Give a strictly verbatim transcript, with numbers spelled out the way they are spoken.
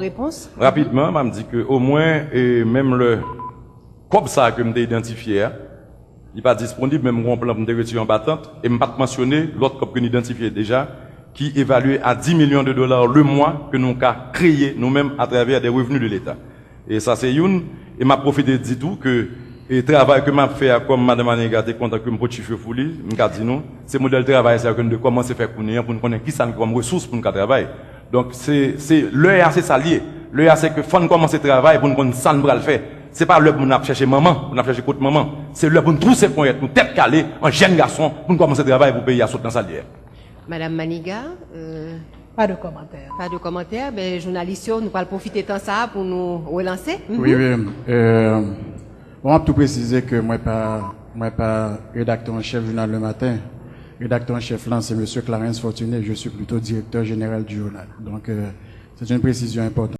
Repons? Rapidman, m ap di ke omwen, e, menm lè kòb sa a ke m te idantifye a, li pa disponib, men m gen yon plan pou m te retire anba tant, e m pa t mansyone lòt kòb ke n idantifye deja, ki evalye a dis milyon de dola le mwa ke nou ka kreye nou menm atravè de revni de Leta. E sa se youn, e m ap pwofite di tou ke e travay ke m ap fè a, kòm Madan Maniga te kontan ke m pot chif yo pou li, m ka di nou, se modèl travay sa yo ke n dwe kòmanse fè kounye a pou n konnen kisa n gen kòm resous pou n ka travay. Donk, se, se, lè a se sa l ye. Lè a se ke fò n kòmanse travay pou n konn sa n pral fè. Se pa lè pou n ap chèche manman, pou n ap chèche kot manman. Se lè pou n twouse ponyèt nou, tèt kale, an jèn gason, pou n kòmanse travay pou peyi a sot nan sa l ye. Madan Maniga, euh, Pas de commentaire. Pa de kòmantè, men jounalis yo, nou pral pwofite tan sa a pou nou relanse. Wi, wi. Euh, bon, m ap tou presize ke mwen pa, mwen pa redaktè an chèf jounal Le Matin. Redaktè an chèf lan se mesye Clarens Fortuné, je suis plutôt directeur général du journal. Donc, euh, c'est une précision importante.